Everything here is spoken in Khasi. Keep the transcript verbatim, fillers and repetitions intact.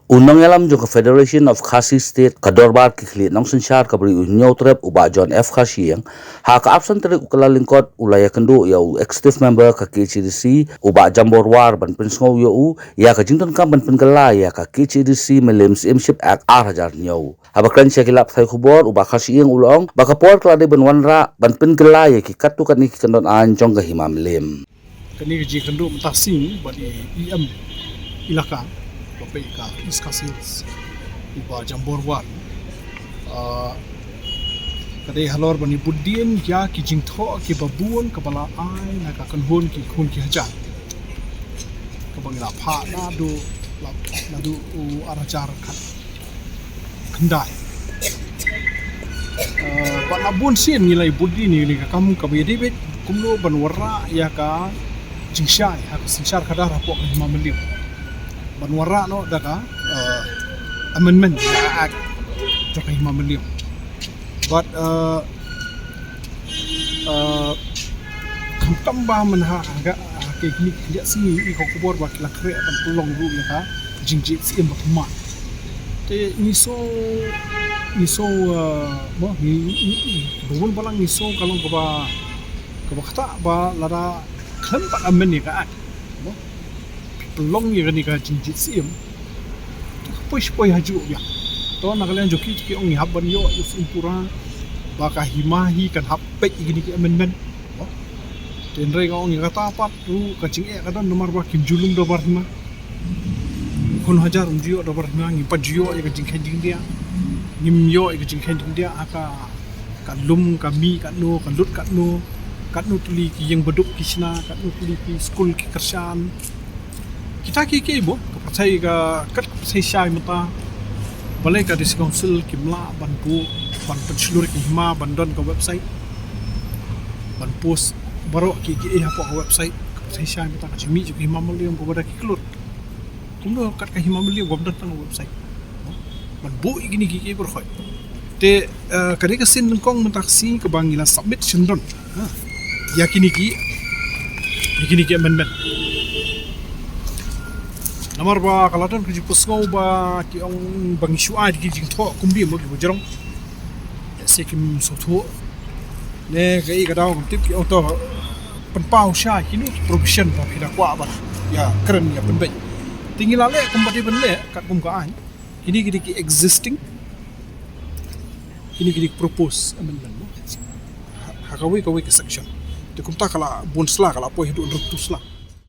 U nongïalam jong ka Federation of Khasi State, ka dorbar ki khlieh nongsynshar ka Bri u Hynñiewtrep, u Bah John F Kharshiing, ha ka arphew san tarik u Kyllalyngkot u la ïakynduh ïa u executive member ka K H A D C, u Bah Jambor War, ban pynsngew ïa u ïa ka jingdonkam ban pynkylla ïa ka K H A D C Mylliem Syiemship Act ar hajar hynñiew. Haba kren sha ki lad pathai khubor, u Bah Kharshiing u la ong ba ka por ka la dei ban wanrah ban pynkylla ïa ki katto katne ki kyndon aiñ jong ka Hima Mylliem. Kane ka jingkynduh mynta ka sngi bad i EM Elaka ba peit ka East Khasi Hills, u Bah Jambor War, ah, ka dei halor ban ïa bud dien ïa ki jingthoh kiba bun kaba la ai na ka kynhun ki khun ki hajar, kaba ngi la phah naduh, naduh u ar hajar khat khyndai. Eh, bad la bun sien ngi la ïa bud dien ïa kane ka kam kaba ïadei beit kumno ban wanrah ïa ka jingshai ha ka synshar khadar hapoh ka Hima Mylliem, ban wanrah noh da ka, eh, amendment ïa ka Act jong ka Hima Mylliem. Bad, eh, eh, khamtam ba mynta ha ka, ha ka kine ki khyndiat sngi i ka khubor ba ki la khreh ban pynlong ruh ïa ka jingjied syiem ba khmat. Te ngi sngew, ngi sngew, eh, mo, ngi, ngi, ngi, ba bun balang ngi sngew ka long kaba, kaba ktah ba lada khlem pat amend ïa ka Act, mo, pynlong ïa kane ka jingjied syiem, to ka poi shi poi ha juh biang. To na ka liang jong ki, ki ong ngi hap ban ïoh ïa u syiem pura ba ka Hima hi kan hap peit ïa kine ki amendment. Te hynrei nga ong ïa kata pat ruh ka jingeh ka don namar ba kim ju lum dorbar hima. Khun hajar um ju ïoh dorbar hima, ngim pat ju ïoh ïa ka jingkheiñ jingdiah. Ngim ïoh ïa ka jingkheiñ jingdiah ha ka, ka lum ka mih katno, ka lut katno, katno tylli ki ïing baduk ki shna, katno tylli ki skul ki kyrshan. Kita kiei kiei mo, ka pyrthei ka, kat ka pyrthei shai mynta. Balei ka District Council kim lah ban buh, ban pynshlur ïa ki hima ban don ka website, ban post baroh kiei kiei hapoh ka website. Ka pyrthei shai mynta, ka jingmih jong ki Hima Mylliem kaba da ki klur. Kumno kat ka Hima Mylliem kam don tang ka website, ban buh ïa kine kiei kiei baroh khoit. Te, eh, ka dei ka sien nyngkong mynta ka sngi kaba ngi la submit shynrang, ha, ïa kine ki, ïa kine ki amendment. Namar ba ka la don ka jingpynsngew ba ki ong ba ngi shu ai ki jingthoh kumne mo kiba jrong. Ïa se kim sngewthuh ne kaei ka daw, kam tip, ki ong to pynpaw sha kino ki provision ba phi da kwah ban ïa kren ïa pynbeit. Te ngi la leh kumba dei ban leh katkum ka aiñ. Kine ki dei ki existing, kine ki dei ki proposed amendment mo. Ha, ha kawei kawei ka section. Te kumta ka la bun sla, ka la poi haduh hynriew phew sla.